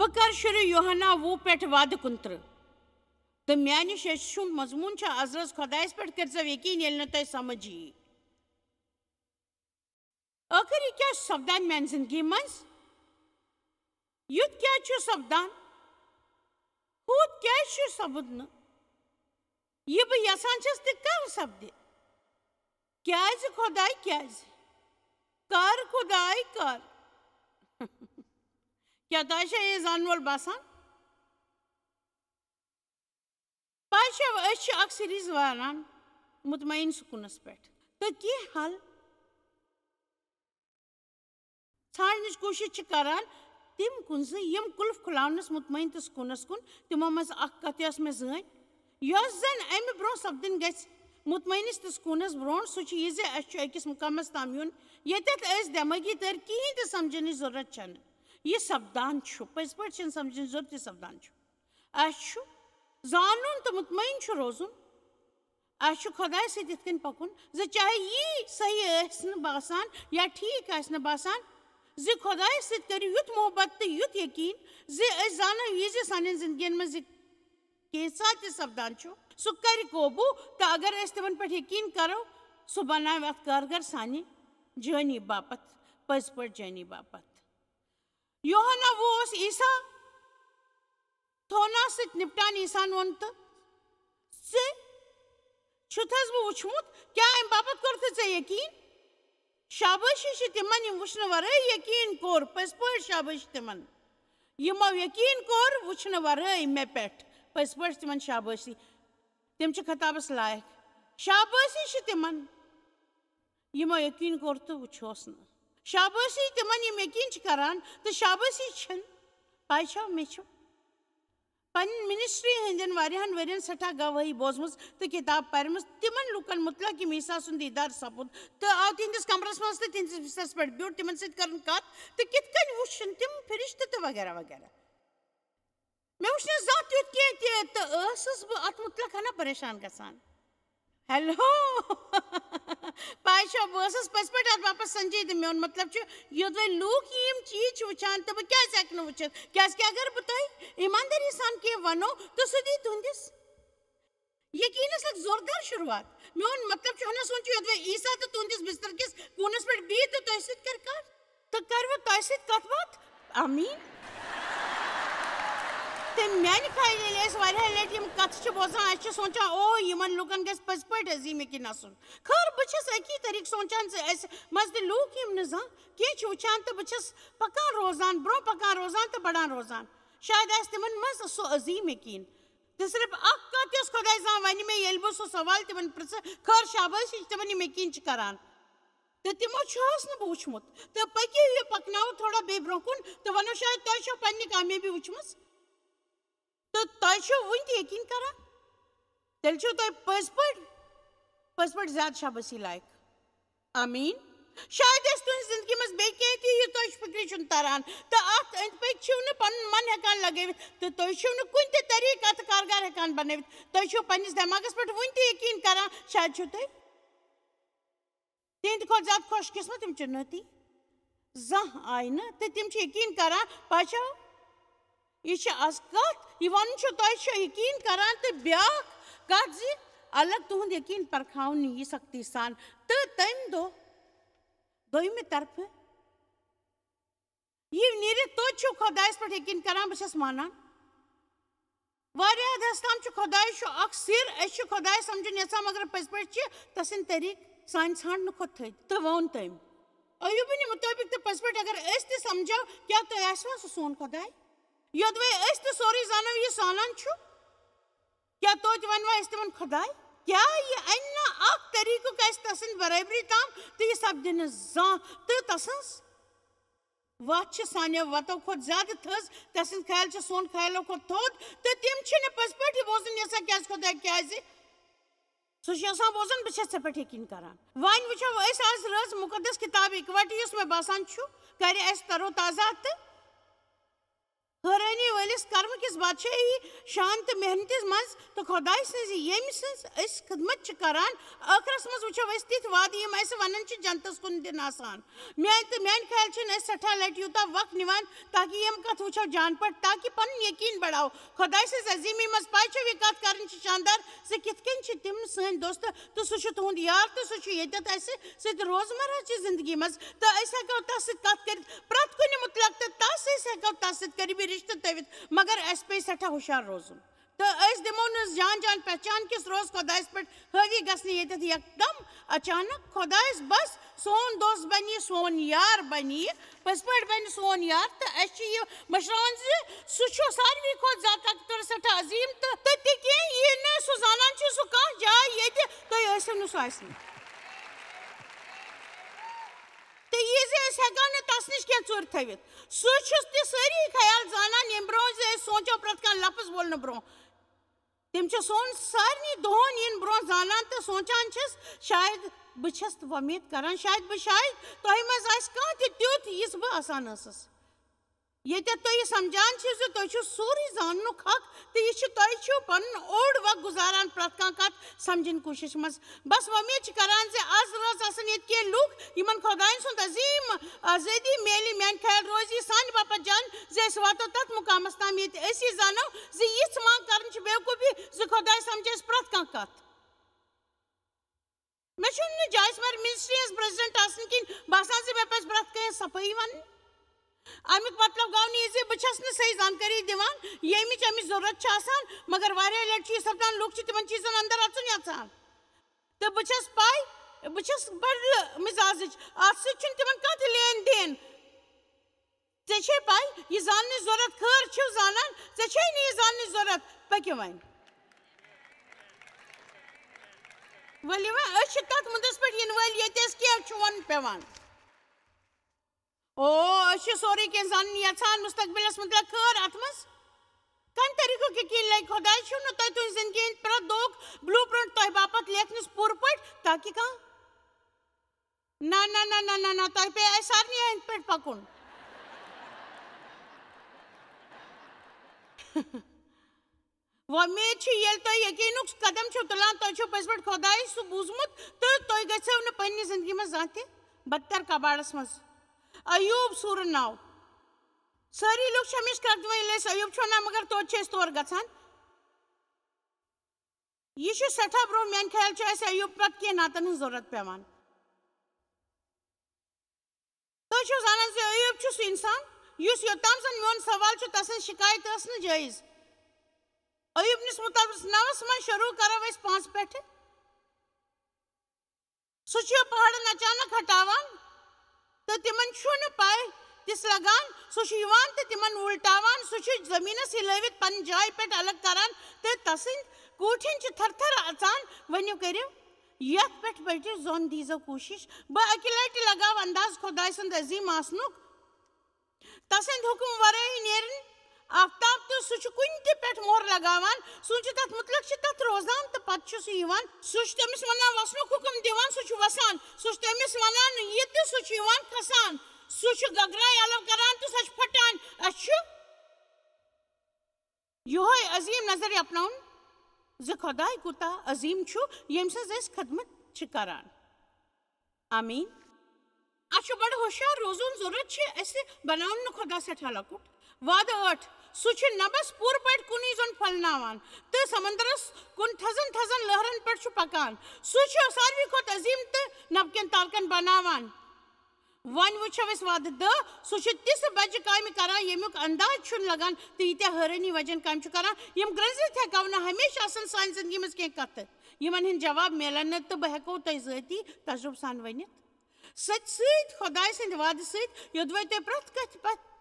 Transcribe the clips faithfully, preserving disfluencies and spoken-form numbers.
بہٕ کَرٕ شروع یوحنا وُہ پٮ۪ٹھ وعدٕ کُنترٕہ۔ تہٕ میانہِ شیٚچھِ ہُنٛد مضموٗن چھُ، از رٲژ خۄدایس پٮ۪ٹھ کٔرۍزیو یقیٖن، ییٚلہِ نہٕ تۄہہِ سمجھ یِیہِ۔ ٲخٕر یہِ کیٛاہ چھُ سپدان میانہِ زندگی منٛز؟ یُتھ کیٛازِ چھُ سپدان؟ ہُتھ کیٛازِ چھُ سپُدنہٕ؟ یہِ بہٕ یژھان چھَس، تہِ کر سپدِ؟ کیٛازِ خۄداے، کیٛازِ؟ کر خۄداے، کر؟ کیٛاہ تۄہہِ چھا یہِ زانن وول باسان؟ پَے چھا، أسۍ چھِ اکھ سیریز وانان مطمئن سکوٗنس پٮ۪ٹھ، تہٕ کینٛہہ حل ژھانڈنٕچ کوٗشش چھِ کران، تِم کُنزٕ یِم قُلف کھُلاونس مطمئن تہٕ سکوٗنس کُن۔ تِمو منٛز اکھ کتھ یۄس مےٚ زٲنۍ، یۄس زن امہِ برونٛہہ سپدٕنۍ گژھِ مطمئنس تہٕ سکوٗنس برونٛٹھ، سُہ چھُ یہِ زِ اسہِ چھُ أکِس مقامس تام یُن، ییٚتٮ۪تھ أسۍ دٮ۪مٲغی طور کِہیٖنۍ تہِ سمجھنٕچ ضروٗرت چھنہٕ۔ یہِ سپدان چھُ، پٔزۍ پٲٹھۍ چھنہٕ سمجھنٕچ ضروٗرت، یہِ سپدان چھُ۔ اسہِ چھُ زانُن تہٕ مطمئن چھُ روزُن۔ اسہِ چھُ خۄدایَس سۭتۍ یِتھ کٔنۍ پَکُن زِ چاہے یی صحیح ٲسۍ نہٕ باسان یا ٹھیٖک آسہِ نہٕ باسان، زِ خۄدایَس سۭتۍ کٔرِو یُتھ محبت تہٕ یُتھ یقیٖن زِ أسۍ زانو یہِ زِ سانٮ۪ن زندگین منٛز یہِ کینٛژھا تہِ سپدان چھُ، سُہ کَرِ قوبوٗ، تہٕ اگر أسۍ تِمن پٮ۪ٹھ یقیٖن کرو، سُہ بناوِ اَتھ کارگر سانہِ جٲنی باپتھ، پٔزۍ پٲٹھۍ جٲنی باپتھ۔ یوحنا وُہ اوس عیسیٰ تھوناہس سۭتۍ نپٹان۔ عیسیٰ ہن ووٚن، تہٕ ژٕ چھُتھ حظ بہٕ وُچھمُت؟ کیٛاہ امہِ باپتھ کوٚرتھٕ ژےٚ یقیٖن؟ شابٲشی چھِ تِمن، یِم وُچھنہٕ ورٲے یقیٖن کوٚر۔ پٔزۍ پٲٹھۍ شابٲشی تِمن، یِمو یقیٖن کوٚر وُچھنہٕ ورٲے مےٚ پٮ۪ٹھ۔ پٔزۍ پٲٹھۍ تِمن شابٲشی۔ تِم چھِ خطابس لایق۔ شابٲشی چھِ تِمن، یِمو یقیٖن کوٚر تہٕ وُچھوس نہٕ۔ شابٲشی تِمن، یِم یقیٖن چھِ کران، تہٕ شابٲشی چھِنہٕ۔ پَے چھو، مےٚ چھُ پننہِ منسٹری ہٕنٛدٮ۪ن واریاہن ؤرین سٮ۪ٹھاہ گوٲہی بوزمٕژ تہٕ کِتاب پرمٕژ تِمن لوٗکن مُتعلق، یِم عیسیٰ سُنٛد دیٖدار سپُد تہٕ آو تِہنٛدِس کمرس منٛز تہٕ تِہنٛدِس بسترس پٮ۪ٹھ بیوٗٹھ، تِمن سۭتۍ کٔرٕن کتھ تہٕ کِتھ کٔنۍ وُچھِن تِم فرشتہٕ تہٕ وغیرہ وغیرہ۔ مےٚ وُچھ نہٕ زانٛہہ تیُتھ کینٛہہ تہِ، تہٕ ٲسٕس بہٕ اتھ مُتعلق ہنا پریشان گژھان۔ ہیلو۔ پاے چھا، بہٕ ٲسٕس پٔزۍ پٲٹھۍ اتھ باپتھ سنجیدٕ۔ میون مطلب چھُ، یوٚدوَے لوٗکھ یِم چیٖز چھِ وٕچھان، تہٕ بہٕ کیٛازِ ہٮ۪کہٕ نہٕ وٕچھِتھ؟ کیٛازِ کہِ اگر بہٕ تۄہہِ ایٖماندٲری سان کینٛہہ وَنو، تہٕ سُہ دی تُہنٛدِس یقیٖنس اکھ زوردار شروٗعات۔ میون مطلب چھُ، ہنا سوٗنٛچِو، یوٚدوَے عیسیٰ تہٕ تُہنٛدِس بستر کِس کوٗنس پٮ۪ٹھ بِہِتھ تہٕ تۄہہِ سۭتۍ کرِ کتھ، تہٕ کرِ وۄنۍ تۄہہِ سۭتۍ کتھ باتھ؟ آمیٖن۔ تہٕ میانہِ خیالہٕ، ییٚلہِ أسۍ واریاہ لٹہِ یِم کتھٕ چھِ بوزان، أسۍ چھِ سونٛچان، او، یِمن لوٗکن گژھِ پٔزۍ پٲٹھۍ عظیٖم یقیٖن آسُن۔ خٲر، بہٕ چھَس اکی طریٖقہٕ سونٛچان زِ أسۍ منٛز تہِ لوٗکھ یِم نہٕ زانٛہہ کینٛہہ چھِ وٕچھان، تہٕ بہٕ چھَس پکان روزان، برٛونٛہہ پکان روزان تہٕ بڑان روزان۔ شاید آسہِ تِمن منٛز سُہ عظیٖم یقیٖن۔ تہٕ صرف اکھ کتھ، یۄس خۄداے زانٛہہ ونہِ مےٚ، ییٚلہِ بہٕ سُہ سوال تِمن پرژھٕ، خٲر، شابٲشی چھِ تِمن، یِم یقیٖن چھِ کران۔ تہٕ تِمو چھُہس نہٕ بہٕ وُچھمُت۔ تہٕ پٔکِو، یہِ پکناوو تھوڑا بیٚیہِ برٛونٛہہ کُن تہٕ ونو، شاید تۄہہِ چھو پننہِ کامیٲبی وُچھمٕژ تہٕ تۄہہِ چھو وُنہِ تہِ یقیٖن کران۔ تیٚلہِ چھِو تُہۍ پٔزۍ پٲٹھۍ، پٔزۍ پٲٹھۍ زیادٕ شابٲشی لایق۔ آمیٖن۔ شاید آسہِ تُہنٛزِ زندگی منٛز بیٚیہِ کینٛہہ تہِ، یہِ تۄہہِ فِکرِ چھُنہٕ تران، تہٕ اتھ أنٛدۍ پٔکۍ چھِو نہٕ پنُن من ہٮ۪کان لگٲوِتھ، تہٕ تُہۍ چھِو نہٕ کُنہِ تہِ طریٖقہٕ اتھ کارگر ہٮ۪کان بنٲوِتھ۔ تُہۍ چھِو پننِس دٮ۪ماغس پٮ۪ٹھ وُنہِ تہِ یقیٖن کران، شاید چھِو تُہۍ تِہنٛدِ کھۄتہٕ زیادٕ خۄش قسمت، تِم چھِ نٔتی زانٛہہ آیہِ نہٕ، تہٕ تِم چھِ یقیٖن کران۔ پاچھو، یہِ چھِ از کتھ، یہِ ونُن چھُ، تۄہہِ چھُ یقیٖن کران، تہٕ بیٛاکھ کتھ زِ الگ تُہُنٛد یقیٖن پرکھاوُن یہِ سختی سان۔ تہٕ تَمہِ دۄہ، دوٚیمہِ طرفہٕ، یہِ نیٖرِتھ توتہِ چھُ خۄدایَس پٮ۪ٹھ یقیٖن کران، بہٕ چھَس مانان۔ واریاہ حدس تام چھُ خۄداے چھُ اکھ سِر، أسۍ چھِ خۄداے سمجھُن یژھان، مگر پٔزۍ پٲٹھۍ چھِ تسٕنٛدۍ طریٖقہٕ سانہِ ژھانٛڈنہٕ کھۄتہٕ تھٔدۍ۔ تہٕ ووٚن تٔمۍ، ایوبٕنہِ مُطٲبِق تہٕ پٔزۍ پٲٹھۍ اگر أسۍ تہِ سمجھو، کیٛاہ تُہۍ آسِوا سُہ سون خۄداے؟ یوٚدوَے أسۍ تہِ سورُے زانو، یہِ زانان چھُ، کیٛاہ توتہِ ونوا أسۍ تِمن خۄداے؟ کیٛاہ یہِ انہِ نا اکھ طریٖقُک اَسہِ تسٕنٛدِ برابری تام، تہٕ یہِ سپدِ نہٕ زانٛہہ، تہٕ تسٕنٛز وتھ چھِ سانیو وتو کھۄتہٕ زیادٕ تھٔز، تسٕنٛدۍ خیال چھِ سون خیالو کھۄتہٕ تھوٚد، تہٕ تِم چھِنہٕ پٔزۍ پٲٹھۍ یہِ بوزُن یژھان، کیٛازِ خۄداے، کیٛازِ؟ سُہ چھُ یژھان بوزُن، بہٕ چھَس ژےٚ پٮ۪ٹھ یقیٖن کران۔ وۄنۍ وٕچھو أسۍ آز رٲژ مُقدس کِتاب اِکوَٹہٕ، یُس مےٚ باسان چھُ، کرِ اَسہِ تر و تازہ تہٕ حٲرٲنی وٲلِس کرمہٕ کِس بادشٲہی شان تہٕ محنتس منٛز تہٕ خۄداے سٕنٛزِ ییٚمہِ سٕنٛز أسۍ خدمت چھِ کران، ٲخرس منٛز وٕچھو أسۍ تِتھۍ وعدٕ یِم اَسہِ ونان چھِ جنتس کُن دِنہٕ آسان۔ میانہِ تہٕ میانہِ خیال چھِنہٕ أسۍ سٮ۪ٹھاہ لٹہِ یوٗتاہ وق نِوان تاکہِ یِم کتھ وٕچھو جان پٲٹھۍ، تاکہِ پنُن یقین بڑاو۔ خۄداے سٕنٛز عظیٖمی منٛز پاے چھو یہِ کتھ کرٕنۍ چھِ شاندار زِ کِتھ کٔنۍ چھِ تِم سٲنۍ دوست تہٕ سُہ چھُ تُہُنٛد یار تہٕ سُہ چھُ ییٚتٮ۪تھ اَسہِ سۭتۍ روزمرہ چہِ زندگی منٛز تہٕ أسۍ ہٮ۪کو تس سۭتۍ کتھ کٔرِتھ پرٛٮ۪تھ کُنہِ مُتعلق تہٕ تس أسۍ ہٮ۪کو تس سۭتۍ قریبی رشتہٕ تھٲوِتھ، مگر اَسہِ پیٚیہِ سٮ۪ٹھاہ ہُشار روزُن۔ تہٕ أسۍ دِمو نہٕ جان جان پہچان کِس روز خۄدایس پٮ۪ٹھ حٲوی گژھنہٕ ییٚتٮ۪تھ یکدم اچانک۔ خۄدایس بس سون دوست بنہِ، سون یار بنہِ، پٔزۍ پٲٹھۍ بنہِ سون یار۔ تہٕ اَسہِ چھِ یہِ مٔشراوان زِ سُہ چھُ ساروی کھۄتہٕ زیادٕ طاقتور، سٮ۪ٹھاہ عظیٖم تہٕ، تہٕ تہِ کینٛہہ یہِ نہٕ سُہ زانان چھُ، سُہ کانٛہہ جاے ییٚتہِ تُہۍ ٲسِو نہٕ سُہ آسہِ نہٕ۔ تہٕ یہِ زِ أسۍ ہٮ۪کو نہٕ تس نِش کینٛہہ ژوٗرِ تھٲوِتھ۔ سُہ چھُ تہِ سٲری خیال زانان ییٚمہِ برونٛہہ زِ أسۍ سونٛچو پرٛٮ۪تھ کانٛہہ لفظ بولنہٕ برونٛہہ۔ تِم چھِ سون سارنٕے دۄہن یِنہٕ برونٛہہ زانان تہٕ سونٛچان چھِس، شاید بہٕ چھَس وۄمید کران، شاید بہٕ، شاید تۄہہِ منٛز آسہِ کانٛہہ تہِ تیُتھ یِژھ بہٕ آسان ٲسٕس۔ ییٚتٮ۪تھ تُہۍ یہِ سمجھان چھِو زِ تُہۍ چھِو سورُے زاننُک حق تہٕ یہِ چھُ، تۄہہِ چھُو پنُن اوٚڑ وق گُزاران پرٛٮ۪تھ کانٛہہ کتھ سمجھنٕچ کوٗشش منٛز۔ بس وۄمید چھِ کران زِ از روز آسن ییٚتہِ کینٛہہ لوٗکھ یِمن خۄدایَن سُنٛد عظیٖم آزٲدی میلہِ۔ میانہِ خیال روزِ یہِ سانہِ باپتھ جان زِ أسۍ واتو تتھ مقامس تام ییٚتہِ أسۍ یہِ زانو زِ یِژھ منٛگ کرٕنۍ چھِ بیوقوٗفی زِ خۄداے سمجھِ اَسہِ پرٛٮ۪تھ کانٛہہ کتھ۔ مےٚ چھُنہٕ جایسمر منسٹری ہٕنٛز پریزیڈنٹ آسنہٕ کِنۍ باسان زِ مےٚ پزِ پرٛٮ۪تھ کٲنٛسہِ صفٲیی ونٕنۍ۔ امیُک مطلب گوٚو نہٕ یہِ زِ بہٕ چھَس نہٕ صحیح زانکٲری دِوان، ییٚمِچ أمِس ضروٗرت چھِ آسان، مگر واریاہ لٹہِ چھُ یہِ سپدان، لوٗکھ چھِ تِمن چیٖزن اندر اژُن یژھان۔ تہٕ بہٕ چھَس پَے، بہٕ چھَس بڑٕ مزازٕچ، اتھ سۭتۍ چھُنہٕ تِمن کانٛہہ تہِ لین دین۔ ژےٚ چھے پَے، یہِ زاننٕچ ضروٗرت، خٲر چھِو زانان، ژےٚ چھے نہٕ یہِ زاننٕچ ضروٗرت، پٔکِو وۄنۍ۔ ؤلِو وۄنۍ، أسۍ چھِ تَتھ مُدس پٮ۪ٹھ یِنہٕ وٲلۍ، ییٚتہِ اَسہِ کینٛہہ چھُ وَنُن پٮ۪وان۔ او، أسۍ چھِ سورُے کینٛہہ زانُن یَژھان مُستقبِلَس مُتعلِق، خٲر اَتھ منٛز؟ کَمہِ طریٖقُک یقیٖن لَگہِ؟ خۄداے چھُو نہٕ تۄہہِ تُہٕنٛزِ زِندگی ہِنٛدۍ پرٛٮ۪تھ دۄہُک بِلیوٗ پرٛنٛٹ تۄہہِ باپتھ لیکھنَس پوٗرٕ پٲٹھۍ، تاکہِ کانٛہہ نہ، نہ، نہ، نہ، نہ، نہ، تۄہہِ پیٚیہِ اَسہِ سارنٕے أنٛدۍ پٔٹھۍ پَکُن۔ وۄمید چھِ، ییٚلہِ تُہۍ یقیٖنُک قدم چھِو تُلان، تۄہہِ چھُو پٔزۍ پٲٹھۍ خۄدایہِ سُہ بوٗزمُت تہٕ تُہۍ گژھِو نہٕ پننہِ زندگی منٛز زانٛہہ تہِ بدتر کباڑس منٛز۔ ایوب سورہ نو۔ سٲری لوٗکھ چھِ ہمیشہِ کرٛٮ۪کھ دِوان، ییٚلہِ أسۍ ایوب چھِ وَنان، مگر توتہِ چھِ أسۍ تور گژھان۔ یہِ چھُ سٮ۪ٹھاہ برٛونٛہہ، میٛانہِ خیال چھُ اَسہِ ایوب پتہٕ کینٛہہ نعتن ہٕنٛز ضروٗرت پٮ۪وان۔ تُہۍ چھِو زانان زِ ایوب چھُ سُہ اِنسان، یُس یوٚتام زن میون سوال چھُ، تسٕنٛز شِکایت ٲس نہٕ جٲیِز۔ ایوب نِس مُطالبس نَوَس منٛز شروٗع کرو أسۍ پانٛژھ پٮ۪ٹھٕ۔ سُہ چھُ پہاڑن اچانک ہٹاوان تہٕ تِمن چھُنہٕ پاے تِس لگان۔ سُہ چھُ یِوان تہٕ تِمن وُلٹاوان۔ سُہ چھُ زٔمیٖنَس ہِلٲوِتھ پننہِ جایہِ پٮ۪ٹھ الگ کران تہٕ تسٕنٛدۍ کوٹھٮ۪ن چھِ تھر تھر اژان۔ وۄنۍ کٔرِو یتھ پٮ۪ٹھ پٔرِو، زون دیٖزیو کوٗشِش۔ بہٕ اکہِ لٹہِ لگاو انداز خۄداے سُنٛد عظیٖم آسنُک۔ تسٕنٛدِ حُکم ورٲے نیرن آفتاب تہٕ سُہ چھُ کُنہِ تہِ پٮ۪ٹھ مۄہر لگاوان، سوٗنٛچِتھ تتھ مُتعلق چھِ تتھ روزان تہٕ پتہٕ چھُ سُہ یِوان۔ سُہ چھُ تٔمِس ونان وسنُک حُکم دِوان، سُہ چھُ وسان۔ سُہ چھُ تٔمِس ونان یہِ تہٕ سُہ چھُ یِوان کھسان۔ سُہ چھُ گگراے الو کران تہٕ سۄ چھِ پھٹان۔ اَسہِ چھُ یِہوٚے عظیٖم نظر اپناوُن زِ خۄداے کوٗتاہ عظیٖم چھُ، ییٚمہِ سٕنٛز أسۍ خدمت چھِ کران۔ آمیٖن۔ اَسہِ چھُ بڑٕ ہوشیار روزُن ضروٗرت، چھِ أسۍ بناوُن نہٕ خۄدا سٮ۪ٹھاہ لۄکُٹ۔ وعدٕ ٲٹھ، سُہ چھُ نبس پوٗرٕ پٲٹھۍ کُنُے زوٚن پھۄلناوان تہٕ سمندرس کُن تھزن تھزن لہرن پٮ۪ٹھ چھُ پکان۔ سُہ چھُ ساروی کھۄتہٕ عظیٖم تہٕ نبکٮ۪ن تالکن بناوان۔ وۄنۍ وٕچھو أسۍ وعدٕ دَہ، سُہ چھُ تِژھٕ بجہِ کامہِ کران، ییٚمیُک انداز چھُنہٕ لگان، تہٕ ییٖتیٛاہ حٲرٲنی وجن کامہِ چھُ کران، یِم گرٛنزِتھ ہٮ۪کو نہٕ ہمیشہِ آسن سانہِ زندگی منٛز کینٛہہ کتھٕ، یِمن ہٕنٛدۍ جواب میلن نہٕ، تہٕ بہٕ ہٮ۪کو تۄہہِ ذٲتی تجربہٕ سان ؤنِتھ۔ سۭتۍ سۭتۍ خۄداے سٕنٛدِ وعدٕ سۭتۍ، یوٚدوَے تۄہہِ پرٛٮ۪تھ کتھِ پتہٕ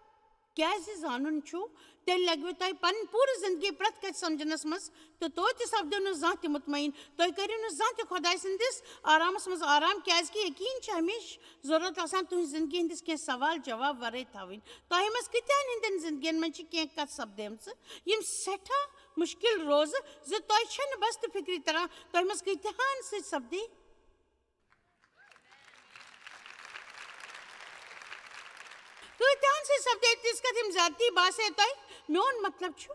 کیازِ زانُن چھُو، تیٚلہِ لگوٕ تۄہہِ پنٕنۍ پوٗرٕ زندگی پرٛٮ۪تھ کتھِ سمجھنس منٛز، تہٕ توتہِ سپدِو نہٕ زانٛہہ تہِ مطمئن۔ تُہۍ کٔرِو نہٕ زانٛہہ تہِ خۄداے سٕنٛدِس آرامس منٛز آرام، کیازِ کہِ یقیٖن چھُ ہمیشہِ ضروٗرت آسان تُہنٛزِ زندگی ہٕنٛدِس کینٛہہ سوال جواب ورٲے تھاوٕنۍ۔ تۄہہِ منٛز کۭتیاہن ہٕنٛدٮ۪ن زندگین منٛز چھِ کینٛہہ کتھٕ سپدیمژٕ، یِم سٮ۪ٹھاہ مُشکِل روزٕ زِ تۄہہِ چھَنہٕ بس تہِ فِکرِ تران، تۄہہِ منٛز کۭتیاہن سۭتۍ سپدے؟ کۭتیاہن سۭتۍ سپدے تِژھ کتھ، یِم زیادتی باسے تۄہہِ؟ میون مطلب چھُ،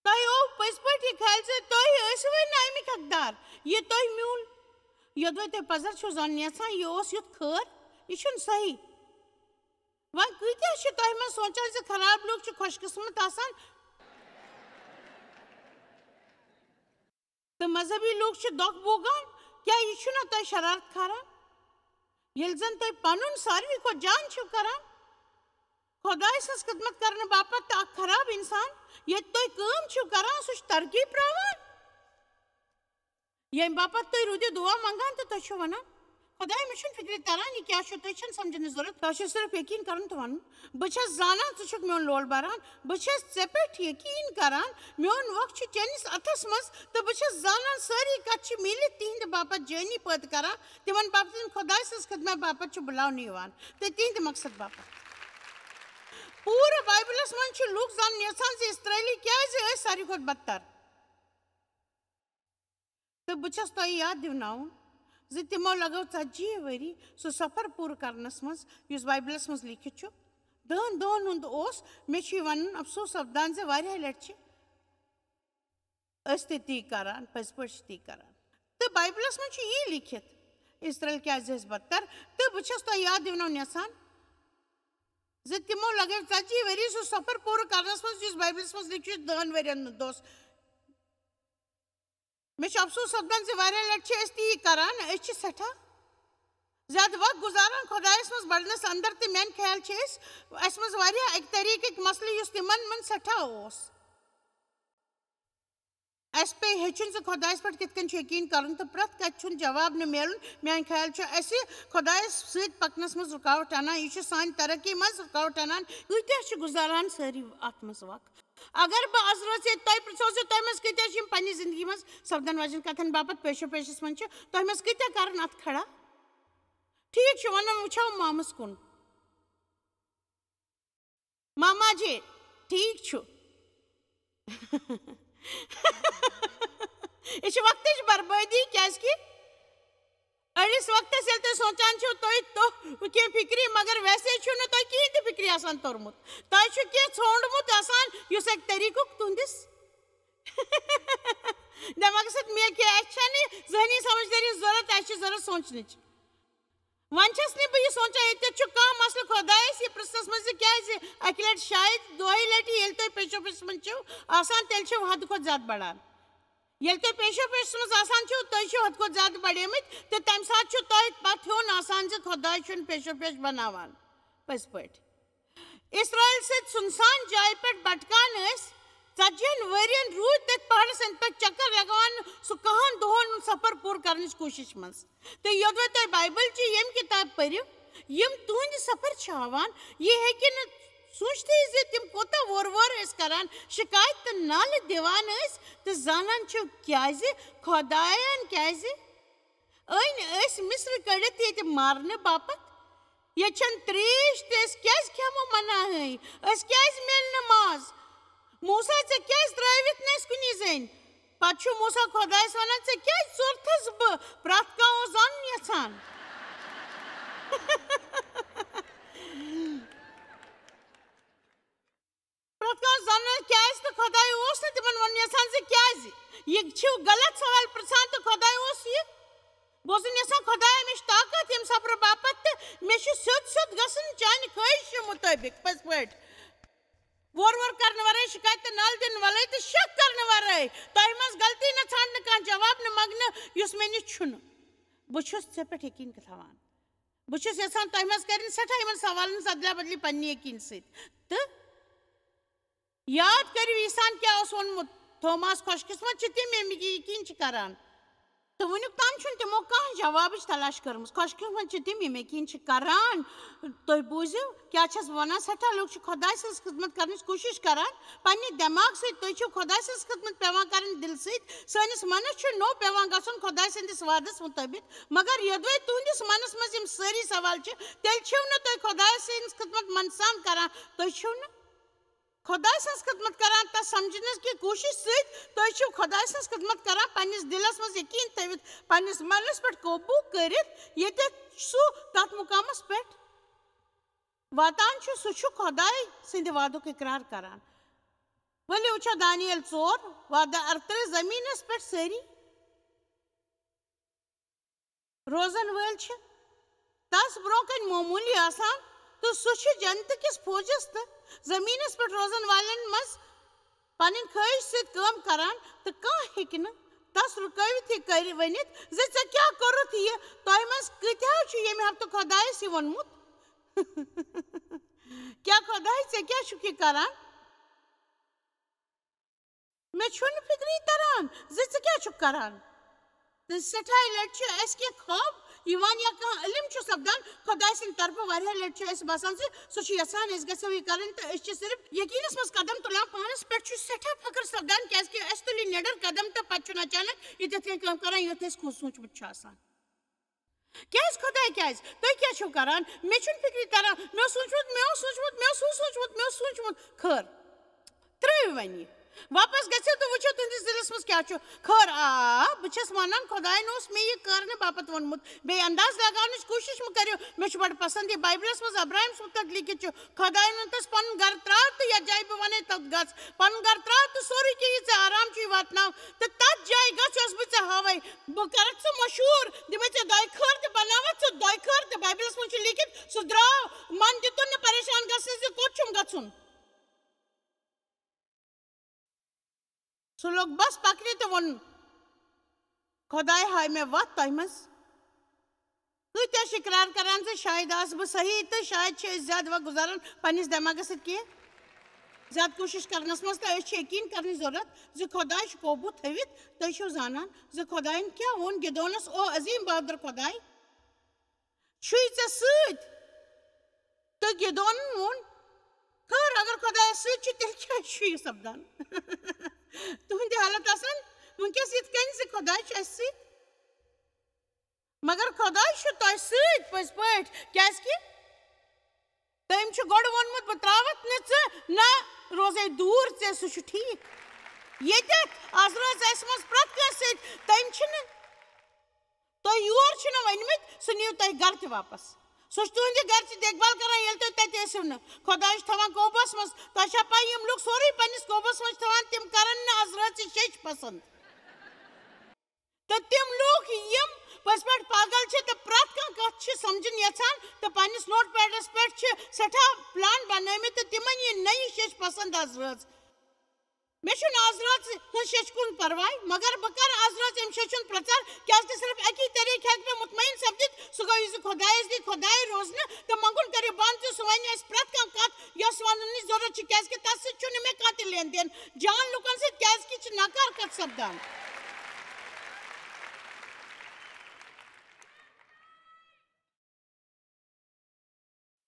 تۄہہِ اوو پٔزۍ پٲٹھۍ یہِ خیال زِ تُہۍ ٲسِوٕے نہٕ اَمِکۍ حقدار۔ یہِ تۄہہِ میون، یوٚدوَے تُہۍ پَزر چھِو زانُن یَژھان، یہِ اوس یُتھ خٲر، یہِ چھُنہٕ صحیح۔ وۄنۍ کۭتیٛاہ چھِ تۄہہِ منٛز سونٛچان زِ خراب لوٗکھ چھِ خۄش قٕسمت آسان؟ تہٕ مذہبی لوٗکھ چھِ دۄکھ بوگان، کیٛاہ یہِ چھُنہ تۄہہِ شرارت کھاران؟ ییٚلہِ زن تُہۍ پنُن ساروی کھۄتہٕ جان چھِو کران، خۄداے سٕنٛز خدمت کرنہٕ باپتھ تہٕ اکھ خراب انسان، ییٚتہِ تُہۍ کٲم چھِو کران، سُہ چھُ ترقی پراوان۔ ییٚمہِ باپتھ تُہۍ روٗدِو دُعا منٛگان تہٕ تُہۍ چھِو ونان، خۄداے، مےٚ چھُنہٕ فِکرِ تران، یہِ کیٛاہ چھُ، تُہۍ چھِنہٕ سمجھنٕچ ضروٗرت، تۄہہِ چھُو صرف یقیٖن کرُن تہٕ ونُن۔ بہٕ چھَس زانان، ژٕ چھُکھ میون لول بَران۔ بہٕ چھَس ژےٚ پٮ۪ٹھ یقیٖن کران، میون وق چھُ چٲنِس اَتھَس منٛز، تہٕ بہٕ چھَس زانان، سٲری کَتھٕ چھِ میٖلِتھ تِہِنٛدِ باپتھ جٲنی پٲدٕ کران، تِمن باپتھ یِم خۄداے سٕنٛز خدمت باپتھ چھِ بُلاونہٕ یِوان، تہٕ تِہِنٛدِ مقصد باپتھ۔ پوٗرٕ بایبلَس منٛز چھِ لوٗکھ زانُن یَژھان زِ اِسرٲیلی کیٛازِ ٲسۍ ساروی کھۄتہٕ بدتر۔ تہٕ بہٕ چھَس تۄہہِ یاد دِوناوُن زِ تِمو لَگٲو ژتجی ؤری سُہ سفر پوٗرٕ کرنَس منٛز، یُس بایبلَس منٛز لیٖکھِتھ چھُ۔ دَہَن دۄہَن ہُنٛد اوس، مےٚ چھُ یہِ وَنُن، افسوس سپدان زِ واریاہ لَٹہِ چھِ أسۍ تہِ تی کران، پٔزۍ پٲٹھۍ چھِ تی کران۔ تہٕ بایبلَس منٛز چھُ یی لیٖکھِتھ، اسرائیل کیٛازِ ٲسۍ بدتر۔ تہٕ بہٕ چھَس تۄہہِ یاد دِوناوُن یَژھان زِ تِمو لَگٲو ژتجی ؤری سُہ سفر پوٗرٕ کرنَس منٛز، یُس بایبلَس منٛز لیٖکھِتھ چھُ، دَہَن ؤرِین ہُنٛد اوس۔ مےٚ چھُ افسوس سپدان زِ واریاہ لٹہِ چھِ أسۍ تی کران۔ أسۍ چھِ سٮ۪ٹھاہ زیادٕ وقت گُزاران خۄدایَس منٛز بڑنَس اندر، تہٕ میانہِ خیال چھِ أسۍ، اَسہِ منٛز واریاہ اَکہِ طریٖقٕکۍ مسلہٕ، یُس تِمن منٛز سٮ۪ٹھاہ اوس۔ اَسہِ پیٚیہِ ہیٚچھُن زِ خۄدایَس پٮ۪ٹھ کِتھ کٔنۍ چھُ یقیٖن کرُن، تہٕ پرٛٮ۪تھ کَتھِ چھُنہٕ جواب نہٕ میلُن، میانہِ خیال چھُ اَسہِ خۄدایَس سۭتۍ پَکنَس منٛز رُکاوٹ اَنان۔ یہِ چھُ سانہِ ترقی منٛز رُکاوٹ اَنان۔ کۭتیٛاہ چھِ گُزاران سٲری اَتھ منٛز وقت؟ اگر بہٕ از رٲژ ییٚتہِ تۄہہِ پرٛژھو زِ تۄہہِ منٛز کۭتیٛاہ چھِ یِم پننہِ زندگی منٛز سپدن واجٮ۪ن کتھن باپتھ پیشو پیشس منٛز چھِ، تۄہہِ منٛز کۭتیٛاہ کرن اتھ کھڑا؟ ٹھیٖک چھُ، ونان وٕچھو مامس کُن۔ ماما جی، ٹھیٖک چھُ۔ یہِ چھِ وقتٕچ بربٲدی، کیازِ کہِ أڑِس وقتس ییٚلہِ تُہۍ سونٛچان چھِو، تُہۍ توٚو کینٛہہ فِکرِ، مگر ویسے چھُو نہٕ تۄہہِ کِہیٖنۍ تہِ فِکرِ آسان توٚرمُت۔ تۄہہِ چھُ کینٛہہ ژھونٛڈمُت آسان، یُس اَکہِ طریٖقُک تُہنٛدِس دٮ۪ماغس سۭتۍ میل کینٛہہ۔ اَسہِ چھَنہٕ یہِ ذہنی سمجھدٲری ضوٚرَتھ، اَسہِ چھِ ضوٚرَتھ سونٛچنٕچ۔ وۄنۍ چھَس نہٕ بہٕ یہِ سونٛچان، ییٚتٮ۪تھ چھُ کانٛہہ مسلہٕ خۄدایَس یہِ پرٛژھنَس منٛز زِ کیٛازِ اَکہِ لَٹہِ شاید دۄیہِ لَٹہِ ییٚلہِ تُہۍ پیچھو پیچھس منٛز چھِو آسان، تیٚلہِ چھِو حدٕ کھۄتہٕ زیادٕ بڑان۔ ییٚلہِ تُہۍ پیشو پیشس منٛز آسان چھِو، تُہۍ چھِو حدٕ کھۄتہٕ زیادٕ بڑیمٕتۍ، تہٕ تَمہِ ساتہٕ چھُ تۄہہِ پَتھ ہیوٚن آسان زِ خۄداے چھُنہٕ پیشو پیش بناوان۔ پٔزۍ پٲٹھۍ۔ اسرائیل سۭتۍ سُنسان جایہِ پٮ۪ٹھ بھٹکان ٲسۍ، ژتجی ہن ؤرین روٗدۍ تٔتھۍ پہاڑس أنٛدۍ پٔکۍ چکر لگاوان، سُہ کہن دۄہن ہُنٛد سفر پوٗرٕ کرنٕچ کوٗشش منٛز۔ تہٕ یوٚدوَے تۄہہِ بایبل چہِ ییٚمہِ کِتابہِ پٔرِو، یِم تُہنٛدِ سفر چھِ ہاوان، یہِ ہیٚکہِ نہٕ سوٗنٛچتھٕے زِ تِم کوٗتاہ وورٕ وورٕ ٲسۍ کران، شکایت تہٕ نالہٕ دِوان ٲسۍ، تہٕ زانان چھِو کیٛازِ؟ خۄدایَن کیٛازِ أنۍ أسۍ مصرٕ کٔڑِتھ ییٚتہِ مارنہٕ باپتھ؟ ییٚتہِ چھَنہٕ ترٛیش تہٕ أسۍ کیٛازِ کھٮ۪مو مناہٕے؟ أسۍ کیٛازِ میلہِ نہٕ ماز؟ موسیٰ، ژےٚ کیٛازِ ترٛٲوِتھ نہٕ أسۍ کُنی زٔنۍ؟ پتہٕ چھُ موسیٰ خۄدایَس وَنان، "ژےٚ کیٛازِ ژوٚرتھَس بہٕ؟ پرٛٮ۪تھ کانٛہہ اوس زانُن یَژھان۔" پرٛٮ۪تھ کانٛہہ زانان کیٛازِ تہٕ خۄداے اوس نہٕ تِمن وَنُن یَژھان زِ کیٛازِ۔ یہِ چھِو غلط سوال پرٛژھان تہٕ خۄداے اوس یہِ بوزُن یَژھان، "خۄدایا، مےٚ چھِ طاقت ییٚمہِ صبرٕ باپتھ تہٕ مےٚ چھُ سیوٚد سیوٚد گژھُن چانہِ خٲہِشہِ مُطٲبِق۔" پٔزۍ پٲٹھۍ۔ وورٕ وورٕ کرنہٕ ورٲے، شکایت تہٕ نالہٕ دِنہٕ ورٲے تہٕ شک کرنہٕ ورٲے، تۄہہِ منٛز غلطی نہ ژھانڈنہٕ، کانٛہہ جواب نہٕ منٛگنہٕ یُس مےٚ نِش چھُنہٕ۔ بہٕ چھُس ژےٚ پٮ۪ٹھ یقیٖن تھاوان۔ بہٕ چھُس یژھان تۄہہِ منٛز کٔرِنۍ سٮ۪ٹھاہ یِمن سوالن ہٕنٛز ادلہ بدلی پننہِ یقیٖن سۭتۍ۔ تہٕ یاد کٔرِو، عیسیٰ ہن کیٛاہ اوس ووٚنمُت، "توماس، خۄش قسمت چھِ تِم، یِم یہِ یقیٖن چھِ کران۔" تہٕ وُنیُک تام چھُنہٕ تِمو کانٛہہ جوابٕچ تلاش کٔرمٕژ۔ خۄش قسمت چھِ تِم، یِم یقیٖن چھِ کران۔ تُہۍ بوٗزِو، کیٛاہ چھَس بہٕ وَنان؟ سٮ۪ٹھاہ لُکھ چھِ خۄداے سٕنٛز خدمت کرنٕچ کوٗشِش کران پننہِ دٮ۪ماغ سۭتۍ۔ تُہۍ چھِو خۄداے سٕنٛز خدمت پٮ۪وان کرٕنۍ دِلہٕ سۭتۍ۔ سٲنِس منَس چھُ نوٚو پٮ۪وان گژھُن خۄداے سٕنٛدِس وعدَس مُطٲبِق۔ مگر یوٚدوَے تُہنٛدِس منَس منٛز یِم سٲری سوال چھِ، تیٚلہِ چھِو نہٕ تُہۍ خۄداے سٕنٛز خدمت منہٕ سان کران۔ تُہۍ چھِو نہٕ خۄداے سٕنٛز خدمت کران، تس سمجھنس کہِ کوٗشش سۭتۍ۔ تُہۍ چھِو خۄداے سٕنٛز خدمت کران پننِس دِلس منٛز یقیٖن تھٲوِتھ، پننِس منَس پٮ۪ٹھ قوبوٗ کٔرِتھ، ییٚتٮ۪تھ سُہ تتھ مُقامس پٮ۪ٹھ واتان چھُ، سُہ چھُ خۄداے سٕنٛدِ وعدُک اقرار کران۔ ؤلِو وٕچھو دانیل ژور، وعدٕ ارترٕہ، زٔمیٖنَس پٮ۪ٹھ سٲری روزن وٲلۍ چھِ تس برونٛہہ کنہِ معموٗلی آسان، تہٕ سُہ چھُ جنتہٕ کِس فوجس تہٕ زٔمیٖنَس پٮ۪ٹھ روزن والٮ۪ن منٛز پنٕنۍ خٲہِش سۭتۍ کٲم کران، تہٕ کانٛہہ ہیٚکہِ نہٕ تس رُکٲوِتھ یہِ کٔرِتھ ؤنِتھ زِ ژےٚ کیٛاہ کوٚرُتھ یہِ؟ تۄہہِ منٛز کۭتیاہ چھُ ییٚمہِ ہفتہٕ خۄدایس یہِ ووٚنمُت؟ کیٛاہ خۄداے، ژےٚ کیٛاہ چھُکھ یہِ کران؟ مےٚ چھُنہٕ فِکری تران زِ ژٕ کیٛاہ چھُکھ کران۔ تہٕ سٮ۪ٹھاہہِ لٹہِ چھِ اَسہِ کینٛہہ خواب یِوان یا کانٛہہ علم چھُ سپدان۔ خۄداے سٕنٛدِ طرفہٕ واریاہ لٹہِ چھُ اَسہِ باسان زِ سُہ چھُ یژھان أسۍ گژھو یہِ کرٕنۍ، تہٕ أسۍ چھِ صرف یقیٖنس منٛز قدم تُلان۔ پانس پٮ۪ٹھ چھُ سٮ۪ٹھاہ فخر سپدان، کیازِ کہِ اَسہِ تُلہِ نِڈر قدم تہٕ پتہٕ چھُنہٕ اچانک یہِ تِتھ کٔنۍ کٲم کران، یُتھ اَسہِ خۄد سوٗنٛچمُت چھُ آسان۔ کیٛازِ خۄداے، کیٛازِ؟ تُہۍ کیٛاہ چھِو کران؟ مےٚ چھُنہٕ فِکرِ تران۔ مےٚ اوس سوٗنٛچمُت، مےٚ اوس سوٗنٛچمُت، مےٚ اوس سوٗ-، سوٗنٛچمُت، مےٚ اوس سوٗنٛچمُت۔ خٲر، ترٛٲیِو وۄنۍ یہِ۔ واپس گٔژھِو تہٕ وٕچھِو تُہٕنٛدِس دِلس منٛز کیٛاہ چھُ۔ خٲر، آ، بہٕ چھَس وَنان، خۄدایَن اوس مےٚ یہِ کرنہٕ باپتھ ووٚنمُت۔ بیٚیہِ انداز لگاونٕچ کوٗشِش مہٕ کٔرِو۔ مےٚ چھُ بڑٕ پسنٛد یہِ بایبلس منٛز ابراہِم سُنٛد مُتعلق لیکھِتھ چھُ، خۄدایَن ووٚن تَس، "پنُن گرٕ ترٛاو تہٕ یَتھ جایہِ بہٕ وَنے، تَتھ گژھ۔ پنُن گرٕ ترٛاو تہٕ سورُے کینٛہہ یہِ ژےٚ آرام چھُے واتناو، تہٕ تَتھ جایہِ گژھ، یۄس بہٕ ژےٚ ہاوَے۔ بہٕ کَرَتھ ژٕ مشہوٗر، دِمَے ژےٚ دۄیہِ خٲر تہٕ بَناوَتھ ژٕ دۄیہِ خٲر۔" تہٕ بایبلَس منٛز چھُ لیکھِتھ، سُہ درٛاو، من دِتُن نہٕ پریشان گژھنہٕ زِ کوٚت چھُم گژھُن۔ سُہ لوٚگ بس پکنہِ تہٕ ووٚن، "خۄداے ہاوِ مےٚ وَتھ تۄہہِ منٛز۔" کۭتیٛاہ چھِ اقرار کران زِ شاید آسہٕ بہٕ صحیح، تہٕ شاید چھِ أسۍ زیادٕ وقت گُزاران پننِس دٮ۪ماغس سۭتۍ کینٛہہ زیادٕ کوٗشِش کرنس منٛز، تہٕ أسۍ چھِ یقیٖن کرنٕچ ضروٗرت زِ خۄداے چھُ قوبوٗ تھٲوِتھ۔ تُہۍ چھِو زانان زِ خۄدایَن کیٛاہ ووٚن گِدونس، "او عظیٖم بہادُر خۄداے، چھُے ژےٚ سۭتۍ؟" تہٕ گِدونن ووٚن، "خٲر، اگر خۄدایَس سۭتۍ چھُ، تیٚلہِ کیٛازِ چھُ یہِ سپدان؟" تُہٕنٛدِ حالت آسان وٕنکیٚس یِتھ کٔنۍ زِ خۄداے چھُ اَسہِ سۭتۍ۔ مگر خۄداے چھُ تۄہہِ سۭتۍ پٔزۍ پٲٹھۍ، کیٛازِکہِ تٔمۍ چھُ گۄڈٕ ووٚنمُت، "بہٕ ترٛاوَتھ نہٕ ژٕ، نہ روزَے دوٗر ژےٚ"، سُہ چھُ ٹھیٖک۔ ییٚتٮ۪تھ آز رٲژ اَسہِ منٛز پرٛٮ۪تھ کٲنٛسہِ سۭتۍ، تٔمۍ چھِنہٕ تۄہہِ یور چھِنہٕ ؤنمٕتۍ، سُہ نِیِو تۄہہِ گرٕ تہِ واپس۔ سُہ چھُ تُہٕنٛدِ گرٕچ دیکھ بھال کران، ییٚلہِ تُہۍ تَتہِ ٲسِو نہٕ۔ خۄداے چھُ تھاوان قوبوٗہَس منٛز۔ تۄہہِ چھا پَے، یِم لُکھ سورُے پنٛنِس قوبوٗہَس منٛز چھِ تھاوان، تِم کرن نہٕ آز رٲژ یہِ شیٚچھ پسنٛد۔ تہٕ تِم لُکھ، یِم پٔزۍ پٲٹھۍ پاگل چھِ تہٕ پرٛٮ۪تھ کانٛہہ کَتھ چھِ سمجھٕنۍ یَژھان تہٕ پنٛنِس نوٹ پیڈَس پٮ۪ٹھ چھِ سٮ۪ٹھاہ پلان بنٲومٕتۍ، تہٕ تِمَن یی نہٕ یہِ شیٚچھ پسنٛد آز رٲژ۔ مےٚ چھُنہٕ آز رٲژ ہٕنٛز شیٚچھ کُن پرواے، مگر بہٕ کرٕ آز رٲژ اَمہِ شیٚچھِ ہُنٛد پرٛچار، کیٛازِکہِ صرف اَکی طریٖقہٕ ہٮ۪کہٕ بہٕ مطمعین سپدِتھ، سُہ گوٚو یہِ زِ خۄدایَس دی خۄداے روزنہٕ تہٕ منٛگُن کٔرِو بنٛد زِ سُہ وَنہِ اَسہِ پرٛٮ۪تھ کانٛہہ کَتھ، یۄس وَننٕچ ضروٗرت چھِ، کیٛازِکہِ تَس سۭتۍ چھُنہٕ مےٚ کانٛہہ تہِ لین دین۔ جان لُکَن سۭتۍ کیٛازِکہِ چھِ ناکار کَتھ سپدان۔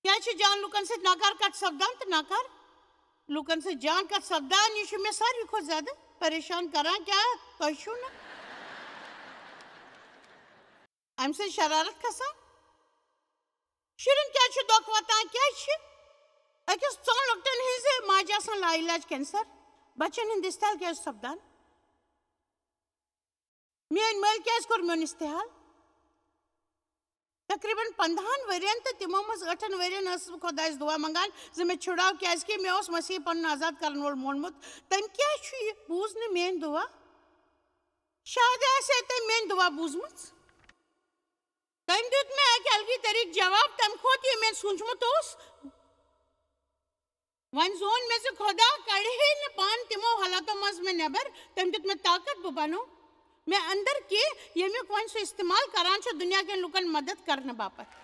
کیٛازِ چھِ جان لُکَن سۭتۍ ناکار کَتھ سپدان تہٕ ناکار لُکَن سۭتۍ جان کَتھ سپدان؟ یہِ چھُ مےٚ ساروی کھۄتہٕ زیادٕ پریشان کران۔ کیٛاہ تۄہہِ چھُو نہٕ اَمہِ سۭتۍ شرارت کھسان؟ شُرٮ۪ن کیٛازِ چھُ دۄکھ واتان؟ کیٛازِ چھِ أکِس ژۄن لۄکٹٮ۪ن ہٕنٛزِ ماجہِ آسان لاعلاج کینسر؟ بچن ہُنٛد استحال کیٛازِ چھُ سپدان؟ میٛٲنۍ مٲلۍ کیٛازِ کوٚر میون استحال؟ تقریباً پنٛداہن ؤرین تہٕ تِمو منٛز ٲٹھن ؤرین ٲسٕس بہٕ خۄدایس دُعا منٛگان زِ مےٚ چھُڑاو، کیٛازِکہِ مےٚ اوس مسیح پنُن آزاد کرن وول مونمُت۔ تٔمۍ کیٛازِ چھُ یہِ بوٗز نہٕ میٲنۍ دُعا؟ شاید آسہِ ہے تٔمۍ میٲنۍ دُعا بوٗزمٕژ۔ تٔمۍ دیُت مےٚ اَکہِ الگٕے طریٖقہٕ جواب، تَمہِ کھۄتہٕ یہِ مےٚ سوٗنٛچمُت اوس۔ وۄنۍ زون مےٚ زِ خۄدا کڑِ ہے نہٕ پان تِمو حالاتو منٛز مےٚ نٮ۪بر۔ تٔمۍ دیُت مےٚ طاقت، بہٕ بنو مےٚ اندر کینٛہہ، ییٚمیُک وۄنۍ سُہ استعمال کران چھُ دُنیا کٮ۪ن لُکن مدد کرنہٕ باپتھ۔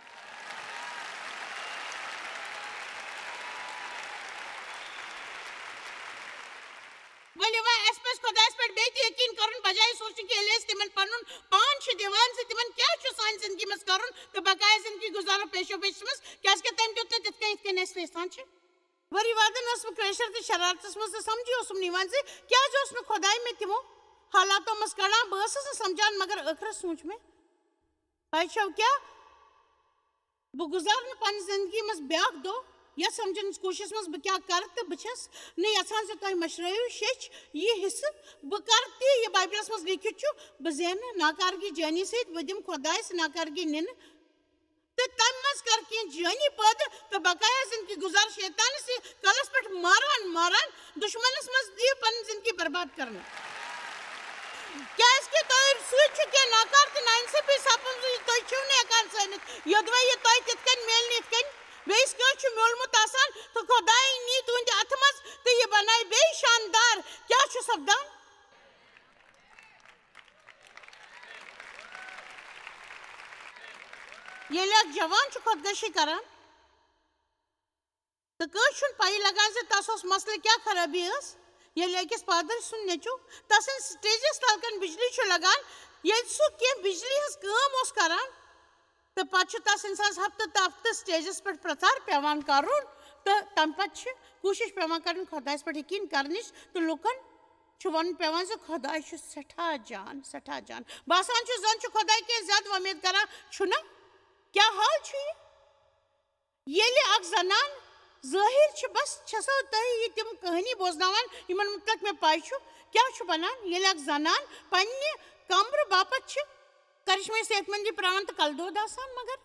ؤلِو وۄنۍ، اَسہِ پَزِ خۄدایَس پٮ۪ٹھ بیٚیہِ تہِ یقیٖن کَرُن، بجایہِ سونٛچُن کہِ ییٚلہِ أسۍ تِمَن پَنُن پان چھِ دِوان زِ تِمَن کیٛاہ چھُ سانہِ زِندگی منٛز کَرُن تہٕ بقایا زِندگی گُزارُن پیشو پیشَس منٛز، کیٛازِکہِ تٔمۍ دیُت نہٕ تِتھ کٔنۍ یِتھ کٔنۍ أسۍ یَژھان چھِ۔ ؤری وادَن ٲسٕس بہٕ کرٛیشَر تہٕ شرارتَس منٛز تہٕ سَمجھی اوسُم نہٕ یِوان زِ کیٛازِ اوس نہٕ خۄداے مےٚ تِمو حالاتو منٛز کَڑان۔ بہٕ ٲسٕس نہٕ سَمجھان، مگر ٲخرَس سوٗنٛچ مےٚ، پَے چھَو کیٛاہ؟ بہٕ گُزارٕ نہٕ پننہِ زندگی منٛز بیٛاکھ دۄہ یتھ سمجھنٕچ کوٗشش منٛز بہٕ کیٛاہ کرٕ، تہٕ بہٕ چھَس نہٕ یژھان زِ تۄہہِ مٔشرٲیِو شیٚچھ یہِ حصہٕ۔ بہٕ کرٕ تی یہِ بایبلس منٛز لیکھِتھ چھُ، بہٕ زینہٕ ناکارگی جٲنی سۭتۍ، بہٕ دِمہٕ خۄدایس ناکارگی نِنہٕ۔ تہٕ تَمہِ منٛز کر کینٛہہ جٲنی پٲدٕ تہٕ بقایا زندگی گُزار شیطانَس یہِ کلَس پٮ۪ٹھ ماران ماران دُشمنَس منٛز دِیِو پنٕنۍ زندگی برباد کرنہٕ۔ کیٛازِ کہِ تۄہہِ سۭتۍ چھُ کینٛہہ ناکار تہٕ ناانصٲفی سپُدمُت، یہِ تُہۍ چھِو نہٕ ہٮ۪کان زٲنِتھ۔ یوٚدوَے یہِ تۄہہِ تِتھ کٔنۍ میلہِ نہٕ یِتھ کٔنۍ، بیٚیِس کٲنٛسہِ چھُ میوٗلمُت آسان تہٕ خۄدایہِ نی تُہٕنٛدِ اَتھٕ منٛز تہٕ یہِ بنایہِ بیٚیہِ شاندار۔ کیٛاہ چھُ سپدان؟ ییٚلہِ اکھ جوان چھُ خۄدکٔشی کران، تہٕ کٲنٛسہِ چھُنہٕ پَیی لگان زِ تَس اوس مسلہٕ کیٛاہ خرٲبی ٲس۔ ییٚلہِ أکِس پادٕرۍ سُنٛد نیٚچُو تَسٕنٛدِ سٹیجَس تَل کَنۍ بجلی چھُ لگان، ییٚلہِ سُہ کینٛہہ بجلی ہٕنٛز کٲم اوس کران، تہٕ پَتہٕ چھُ تَس اِنسانَس ہفتہٕ تہٕ ہفتہٕ سٹیجَس پٮ۪ٹھ پرٛژار پٮ۪وان کَرُن، تہٕ تَمہِ پَتہٕ چھِ کوٗشِش پٮ۪وان کَرٕنۍ خۄدایَس پٮ۪ٹھ یقیٖن کَرنٕچ، تہٕ لُکَن چھُ وَنُن پٮ۪وان زِ خۄداے چھُ سٮ۪ٹھاہ جان، سٮ۪ٹھاہ جان۔ باسان چھُ زَن چھُ خۄداے کینٛہہ زیادٕ وۄمید کران، چھُنہ؟ کیٛاہ حال چھُ یہِ؟ ییٚلہِ اکھ زنان ظٲہِر چھِ، بس چھَسو تۄہہِ یہِ تِم کہانی بوزناوان، یِمن مُتعلق مےٚ پَے چھُ۔ کیٛاہ چھُ بنان، ییٚلہِ اکھ زنان پننہِ کمرٕ باپتھ چھِ کرشمے صحت مندی پراوان تہٕ کلہٕ دود آسان؟ مگر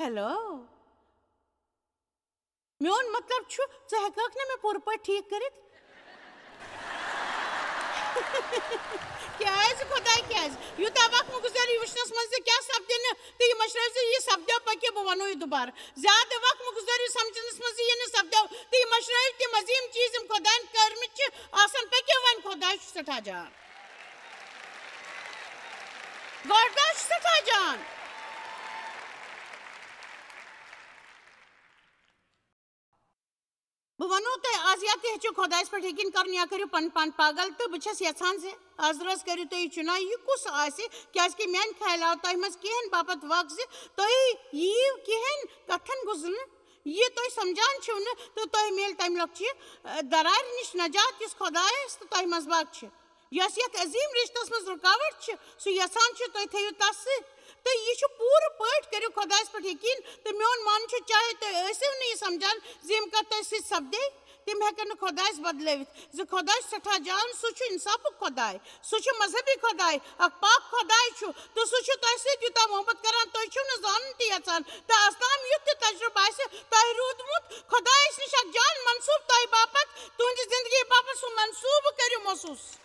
ہیلو، میون مطلب چھُ، ژٕ ہٮ۪کہٕ ہَکھ نہٕ مےٚ پوٗرٕ پٲٹھۍ ٹھیٖک کٔرِتھ؟ کیٛازِ خۄداے، کیٛازِ؟ یوٗتاہ وقت مہٕ گُزٲرِو یہِ وٕچھنَس منٛز زِ کیٛاہ سپدِ نہٕ، تہٕ یہِ مٔشرٲیِو زِ یہِ سپدیو، پٔکِو بہٕ وَنو یہِ دُبارٕ۔ زیادٕ وقت مہٕ گُزٲرِو سَمجھنَس منٛز زِ یہِ نہٕ سپدیو، تہٕ یہِ مٔشرٲیِو تِم عظیٖم چیٖز یِم خۄدایَن کٔرمٕتۍ چھِ آسان۔ پٔکِو وۄنۍ، خۄداے چھُ سٮ۪ٹھاہ جان۔ خۄداے چھُ سٮ۪ٹھاہ جان۔ بہٕ وَنو تۄہہِ آز، یا تہِ ہیٚچھِو خۄدایَس پٮ۪ٹھ یقیٖن کَرُن یا کٔرِو پَنُن پان پاگل، تہٕ بہٕ چھَس یَژھان زِ آز رٲژ کٔرِو تُہۍ یہِ چُناو، یہِ کُس آسہِ، کیٛازِکہِ میٛانہِ خیال آو تۄہہِ منٛز کِہیٖنۍ باپَتھ وَق زِ تُہۍ یِیِو کِہیٖنۍ کَتھَن گُزرنہٕ، یہِ تُہۍ سَمجھان چھِو نہٕ، تہٕ تۄہہِ میلہِ تَمہِ لۄکچہِ، ٲ، دَرارِ نِش نجات، یُس خۄدایَس تہٕ تۄہہِ منٛز وَق چھِ۔ یۄس یتھ عظیم رشتس منٛز رکاوٹ چھِ، سُہ یژھان چھُ تُہۍ تھٲیِو تس سۭتۍ۔ تہٕ یہِ چھُ پوٗرٕ پٲٹھۍ کٔرِو خۄدایس پٮ۪ٹھ یقیٖن۔ تہٕ میون مانُن چھُ، چاہے تُہۍ ٲسِو نہٕ یہِ سمجھان زِ یِم کتھ تۄہہِ سۭتۍ سپدے، تِم ہٮ۪کن نہٕ خۄدایس بدلٲوِتھ۔ زِ خۄداے چھُ سٮ۪ٹھاہ جان، سُہ چھُ انصافُک خۄداے، سُہ چھُ مذہبی خۄداے، اکھ پاک خۄداے چھُ۔ تہٕ سُہ چھُ تۄہہِ سۭتۍ یوٗتاہ محبت کران، تُہۍ چھِو نہٕ زانُن تہِ یژھان۔ تہٕ از تام یُتھ تہِ تجربہٕ آسہِ تۄہہِ روٗدمُت، خۄدایس نِش اکھ جان منصوٗبہٕ تۄہہِ باپتھ، تُہنٛدِ زندگی باپتھ سُہ منصوٗبہٕ کٔرِو محسوٗس۔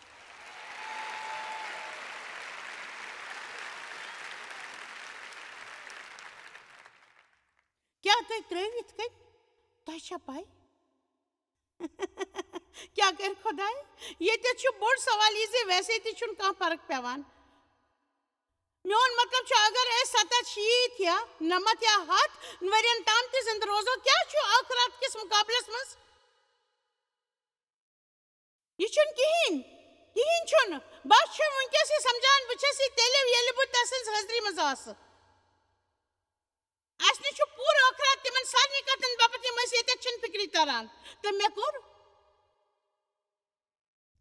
کیٛاہ تُہۍ ترٛٲوِتھ کٔنۍ؟ تۄہہِ چھا پَے؟ کیٛاہ کَرِ خۄداے؟ ییٚتٮ۪تھ چھُ بوٚڑ سوال یہِ زِ ویسے تہِ چھُنہٕ کانٛہہ فرق پٮ۪وان۔ میون مطلب چھُ، اگر أسۍ ستتھ، شیٖتھ یا نَمَتھ یا ہَتھ ؤرین تام تہِ زِندٕ روزو، کیٛاہ چھُ ٲخرت کِس مُقابلس منٛز؟ یہِ چھُنہٕ کِہیٖنۍ، کِہیٖنۍ چھُنہٕ۔ بہٕ چھُ وٕنکیٚس یہِ سمجھان، بہٕ چھَس یہِ تیٚلہِ ییٚلہِ بہٕ تَس سٕنٛز حٲضری منٛز آسہٕ۔ اَسہِ نِش چھُ پوٗرٕ ٲخرت تِمن سارنٕے کَتھن باپتھ، یِم أسۍ ییٚتٮ۪تھ چھِنہٕ فِکرِ تَران۔ تہٕ مےٚ کوٚر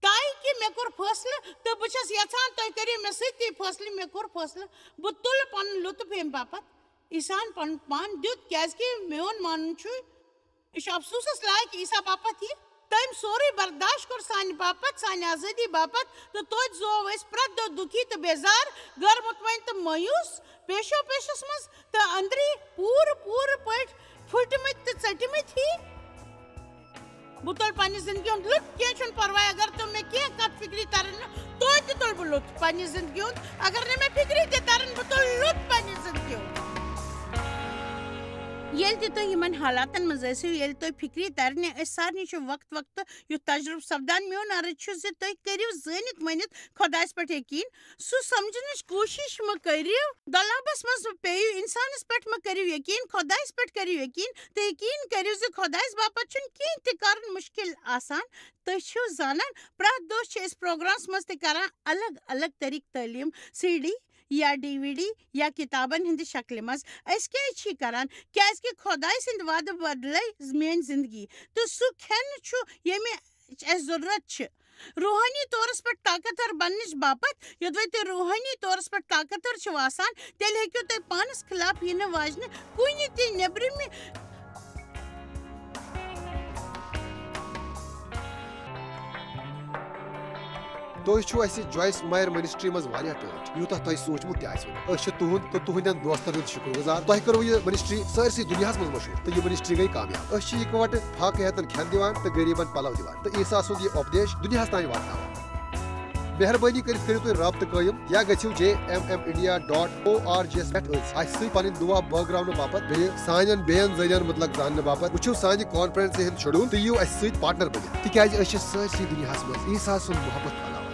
طے کہِ مےٚ کوٚر فٲصلہٕ، تہٕ بہٕ چھَس یَژھان تُہۍ کٔرِو مےٚ سۭتۍ تہِ فٲصلہٕ۔ مےٚ کوٚر فٲصلہٕ، بہٕ تُلہٕ پَنُن لُطُف ییٚمہِ باپتھ۔ عیسیٰ ہَن پَنُن پان دیُت، کیٛازِکہِ میون مانُن چھُ، یہِ چھُ افسوٗسَس لایق عیسیٰ باپتھ یہِ۔ تٔمۍ سورُے برداشت کوٚر سانہِ باپتھ، سانہِ آزٲدی باپتھ، تہٕ توتہِ زوو أسۍ پرٛٮ۪تھ دۄہ دُکھی تہٕ بیزار، غٲر مطمئن تہٕ مایوس، پیشو پیشس منٛز تہٕ أنٛدری پوٗرٕ، پوٗرٕ پٲٹھۍ پھُٹمٕتۍ تہٕ ژٔٹمٕتۍ ہی۔ بہٕ تُلہٕ پننہِ زندگی ہُنٛد لُطف، کینٛہہ چھُنہٕ پرواے، اگر تِم مےٚ کینٛہہ کتھ فکرِ ترن نہٕ، توتہِ تُلہٕ بہٕ لُطف پننہِ زندگی ہُنٛد، اگر نہٕ مےٚ فکرِ تہِ ترن، بہٕ تُلہٕ لُطف پننہِ زندگی ہُنٛد۔ ییٚلہِ تہِ تُہۍ یِمن حالاتن منٛز ٲسِو، ییٚلہِ تۄہہِ فکرِ ترِ نہٕ، أسۍ سارنٕے چھُ وقت وقتہٕ یُتھ تجربہٕ سپدان۔ میون عرض چھُ زِ تُہۍ کٔرِو زٲنِتھ مٲنِتھ خۄدایَس پٮ۪ٹھ یقیٖن، سُہ سمجھنٕچ کوٗشِش مہٕ کٔرِو۔ دۄلابس منٛز مہٕ پیٚیِو، اِنسانَس پٮ۪ٹھ مہٕ کٔرِو یقیٖن، خۄدایَس پٮ۪ٹھ کٔرِو یقیٖن تہٕ یقیٖن کٔرِو زِ خۄدایَس باپتھ چھُنہٕ کینٛہہ تہِ کرُن مُشکِل آسان۔ تُہۍ چھِو زانان، پرٛٮ۪تھ دۄہ چھِ أسۍ پروگرامَس منٛز تہِ کران الگ الگ طریٖقہٕ تعلیٖم، سی ڈی یا ڈی وی ڈی یا کِتابَن ہٕنٛدِ شکلہِ منٛز۔ أسۍ کیٛازِ چھِ یہِ کران؟ کیٛازِکہِ خۄداے سٕنٛدِ وعدٕ بدلے میٛٲنۍ زندگی، تہٕ سُہ کھٮ۪ن چھُ ییٚمہِ اَسہِ ضروٗرت چھِ۔ روحٲنی طورس پٮ۪ٹھ طاقتور بننٕچ باپتھ، یوٚدوَے تُہۍ روحٲنی طورس پٮ۪ٹھ طاقتور چھِو آسان، تیٚلہِ ہیٚکِو تُہۍ پانس خلاف یِنہٕ واجنہِ کُنہِ تہِ نیٚبرِمہِ تُہۍ چھِو اَسہِ جویس مایر منسٹری منٛز واریاہ ٹٲٹھۍ، یوٗتاہ تۄہہِ سوٗنٛچمُت تہِ آسِوٕ نہٕ۔ أسۍ چھِ تُہُنٛد تہٕ تُہٕنٛدٮ۪ن دوستن ہُنٛد شُکر گُزار۔ تۄہہِ کٔروٕ یہِ منسٹری سٲرسٕے دُنیاہَس منٛز مشہوٗر تہٕ یہِ منسٹری گٔے کامیاب۔ أسۍ چھِ یِکوَٹہٕ فاقہٕ ہیتن کھٮ۪ن دِوان تہٕ غریٖبن پلو دِوان تہٕ عیسیٰ سُنٛد یہِ اُپدیش دُنیاہَس تام واتناوان۔ مہربٲنی کٔرِتھ کٔرِو تُہۍ رابطہٕ قٲیِم یا گٔژھِو J M M India dot O R G یَس پٮ۪ٹھ أتھۍ اَسہِ سۭتۍ پنٕنۍ دُعا بٲگراونہٕ باپتھ، بیٚیہِ سانٮ۪ن بیٚین ذٔریعن مُتعلق زاننہٕ باپتھ۔ وٕچھِو سانہِ کانفرنسہِ ہُنٛد شیڈول تہٕ یِیِو اَسہِ سۭتۍ پارٹنر بٔنِتھ، تِکیازِ أسۍ چھِ سٲرسٕے دُنیاہَس منٛز عیسیٰ سُنٛد محبت پھٔہلاوان۔